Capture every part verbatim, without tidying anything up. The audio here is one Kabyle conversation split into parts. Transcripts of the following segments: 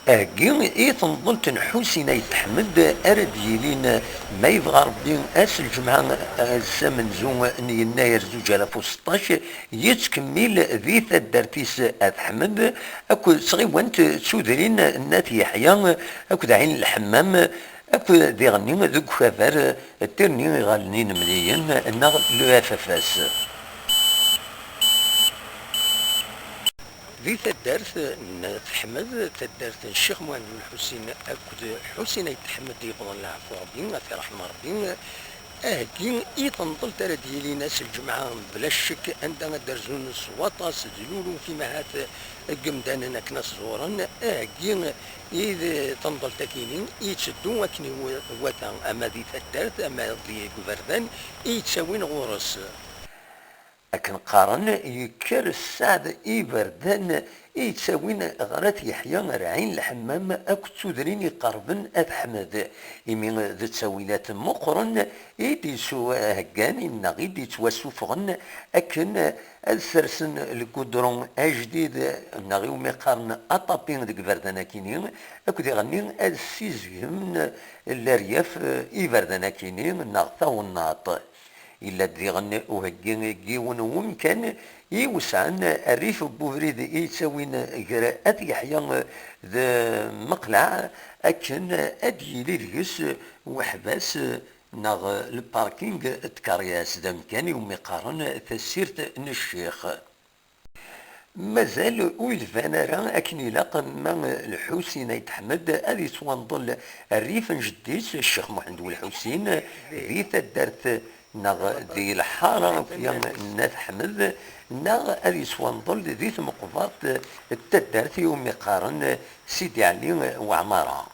Aheggi i tenḍelt n Ḥusin Ayt Ḥmed ara d-yilin, ma yebɣa Rebbi, ass n lǧemɛa, ass amenzu n yennayer zuǧ alaf u seṭṭac, yettkemmil di taddart-is At Ḥmed akked tɣiwant d tudrin n At Yeḥya akked Ɛin Lḥemmam, akked diɣenni deg ukabar Tirni Iɣallen Inemliyen neɣ le F F S. Di taddart n At Ḥmed, taddart n Ccix Muḥend U Lḥusin akked Ḥusin Ayt Ḥmed yewwḍen leɛfu Rebbi, ad t-iṛḥem Rebbi, aheggi i tenḍelt ara d-yilin ass n lǧemɛa, bla ccek anda ad d-rzun s waṭas d luluf imahat n yemdanen akken ad s-ẓuren, aheggi i d tenḍelt akini i yetteddu akken iwata, ama di taddart ama di iberdan i yettawin ɣur-s. Akken qqaren, yekker sseɛd iberdan i yettawin ɣer At Yeḥya ar Ɛin Lḥemmam akked tudrin iqerben At Ḥmed, imi d ttawilat meqqren i d-yessuheggan neɣ i d-yettwassuffɣen akken ad sersen lgudron ajdid neɣ iwumi qqaren aṭapi deg iberdan akini, akked iɣenni ad ssizgen leryaf iberdan-akini neɣ tawennaṭ. Yella-d diɣen uheggi n yiwen n wemkan iwesɛen rrif n ubrid i yettawin gar At Yeḥya d Meqleɛ, akken ad d-yili deg-s uḥbas neɣ lparking n tkeryas, d amkan iwumi qqaren tasirt n ccix. Mazal ur d-iban ara akken ilaq ma Lḥusin Ayt Ḥmed ad yettwanḍel rrif n jeddi-s Ccix Muḥend Welḥusin di taddart neɣ di lḥara akya n At Ḥmed, neɣ ad yettwanḍel di tmeqbert n taddart iwumi qqaren Sidi Ɛli Weɛmara.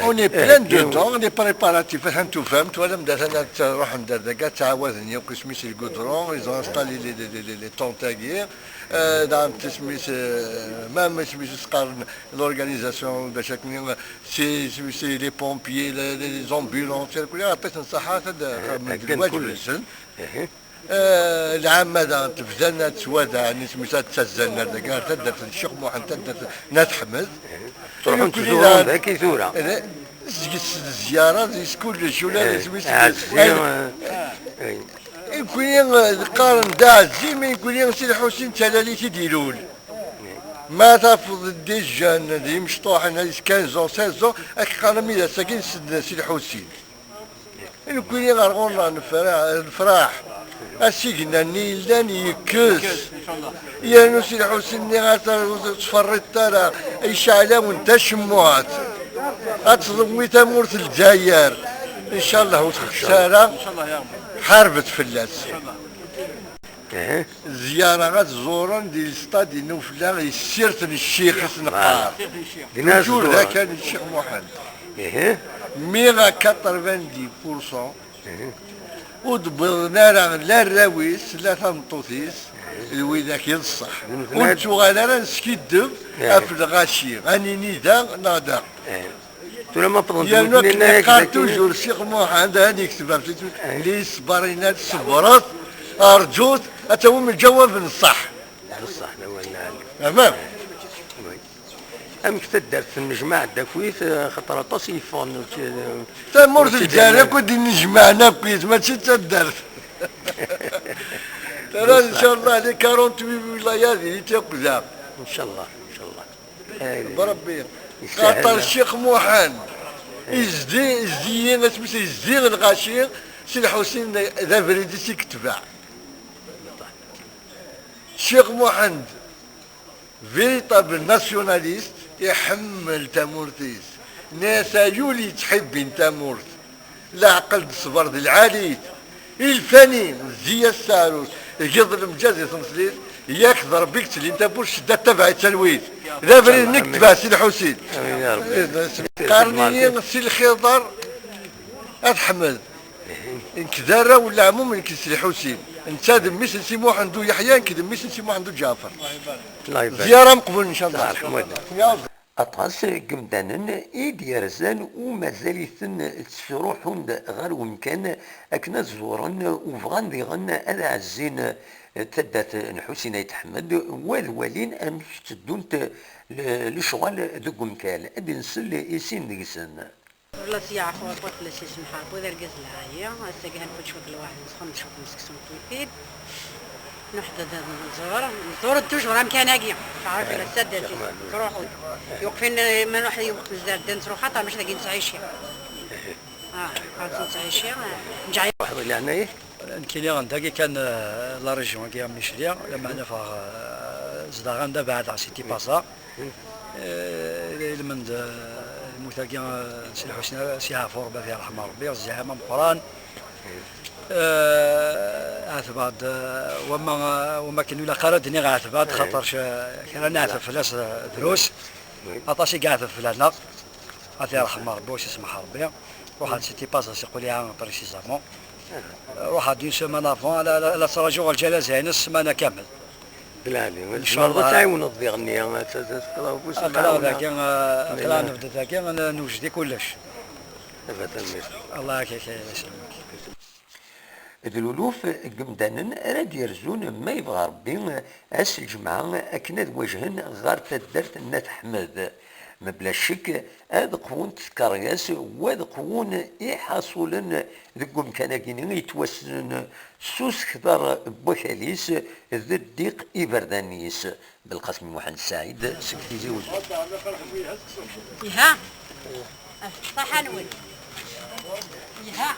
On est plein dedans, les préparatifs, atan tufam, twalam d atan ad ruḥen d ar dagi, ad ttɛawaden yakk isem-is lgudron, ils ont installé les, les, les, les, les tentes-agi, euh, daɣen isem-is, euh, même isem-is s-qqaren l'organisation, d acu akken, c'est, c'est, c'est les pompiers, les, les ambulances, yerkul, après, ça, ça, ça, ça, Eh, lwaǧeb-nsen. Eh, lɛamma daɣen tebdan ad ttwadaɛen, isem-is ad ttazzalen ar dagi, ar taddart n Ccix Muḥend, taddart n At Ḥmed. Ttruḥun ttzuren dagi tura. Eh, seg s-, zzyara, di s kullec, ula d isem-is, ɛezzi, eh, eh. Nekkni, eh, qqaren d aɛezzi, mais nekkni Si Lḥusin d talalit i d-ilul. Ma tafeḍ des jeunes, d imecṭuḥen, quinze ans, seize ans, ad k-qqaren mi d ass-agi nessen Si Lḥusin. Nekkini ɣer ɣur-neɣ nefra-, nefraḥ. Asigna-nni yellan yekkes. Yernu Si Lḥusin-nni ɣer tar-, ur tettferriṭ ara, iceɛlawen tacemmuɛt. Ad tḍemmi tamurt n Lezzayer. Incallah ur txeṣṣ ara. Ḥarbet fell-as. Zzyara ad ẓuren di lestad n Ufella, i ssirt n ccix i s-neqqar. Dinna ad ẓuren. Ur d akan Ccix Muḥend. Ihi. Mi à quatre-vingt-dix pour cent ur d-wwiḍen ara la arraw-is, la tameṭṭut-is, d widak i d ṣṣeḥ. Ur nettuɣal ara neskiddeb ɣef lɣaci, ad nini da neɣ da. Tura ma ffɣen-d yernu akken yeqqar toujours Ccix Muḥend, ad yekteb ɣef twittert, li ṣṣber, yenna-d ṣebret, rǧut, ad tawim lǧawab n ṣṣeḥ. D ṣṣeḥ, d awal lɛali. Tamam. Amek taddart tennejmaɛ-d akkit, xaṭer aṭas i yeffɣen. Tamurt n Lezzayer akk i d-innejmaɛen akkit, mačči d taddart. Tara, incallah, les quarante-huit wilayat di akk da. Incallah, incallah. Bṛebbi. Xaṭer Ccix Muḥend izdi, izdi, asmi izdi lɣaci, Si Lḥusin d abrid-is i yetbeɛ. Ccix Muḥend, véritable nationaliste, iḥemmel tamurt-is. Nna-yas ay ul yettḥibbin tamurt. Leɛqel d ṣṣber d lɛali-t. I lfani, zzi-yas s teɛrurt, giḍ lemǧaz i tneṣlit, yak d Ṛebbi i yettlin tawwurt, ccedda tabaɛ i talwit. D abrid-nni i yetbeɛ Si Lḥusin. Amin ya Ṛebbi. Qqaren-iyi Si Lxiḍer At Ḥmed. Nekk d arraw n leɛmum, nekk d Si Lḥusin. Netta d mmi-s n Si Muḥend U Yeḥya, nekk d mmi-s n Si Muḥend U Ǧaɛfer. Allah ibarik. Zzyara meqbul, incallah. Aṭas n yemdanen i d-yerzan u mazal-iten ttruḥun-d ɣer wemkan akken ad ẓuren, u bɣan diɣen ad ɛezzin taddart n Ḥusin Ayt Ḥmed, wad walin amek tteddunt le-, lecɣal deg umkan. Ad nsel i sin deg-sen. Ur la s-yeɛfu Ṛebbi, fell-as yesmeḥ Ṛebbi, d argaz lɛali. Ass-agi hanef-d cwiṭ lwaḥed, nxeddem cwiṭ n seksu n twifin. Nuḥedded ad nẓur, nẓur-d toujours amkan-agi. Teɛref la saddat-is, truḥ-d. Yuqef-in, ma nuḥ-, yuqef nezzar ddan s ruxaṭer, mačči dagi nettɛici. Ah, ɣer nettɛici, ah, nǧeɛ. Waḥed leɛnaya-k. Nekkini dagi kan, eh, la région-agi am Micli, lameɛna ffɣeɣ, eh, zedɣeɣ anda beɛdeɣ si Tipaza. Eh, ilmend, eh, lmut-agi, eh, n Si Lḥusin, eh, si Ɛafur, ad t-yerḥem Ṛebbi, zzɛama meqqran. Eh, ɛetbeɣ-d, eh, wama, eh, wama akken ur ilaq ara ad d-iniɣ ɛetbeɣ-d, xaṭer, eh, kra n ɛetb fell-as, eh, drus. Aṭas i yeɛteb fell-aneɣ. Ad t-yerḥem Ṛebbi, ur s-isemḥ Ṛebbi. Ruḥ-d si Tipaza, si Quliɛa, précisément. Ruḥ-d une semaine avant, la, la, la ttṛaǧuɣ lǧanaza-ines ssmana kamel. Belɛali, tzemreḍ ad tɛiwneḍ diɣenni, ad t-, ad tefkeḍ afus. Aql-aɣ dagi, eh, aql-aɣ nebded dagi, n-, newjed i kullec. Allah ak-, ak-, ak-, yesselmek. D luluf n yemdanen ara d-yerzun, ma yebɣa Rebbi, ass n lǧemɛa akken ad wajhen ɣer taddart n At Ḥmed. Mebla ccek, ad qwunt tkeryas, u ad qwun iḥaṣulen deg umkan-agi-nni yettwassnen s usekter n wakal-is d ddiq iberdan-is. Belqasem Muḥend Saɛid seg Tizi Uzzu. Iha. Ṣaḥa-nwen. Iha.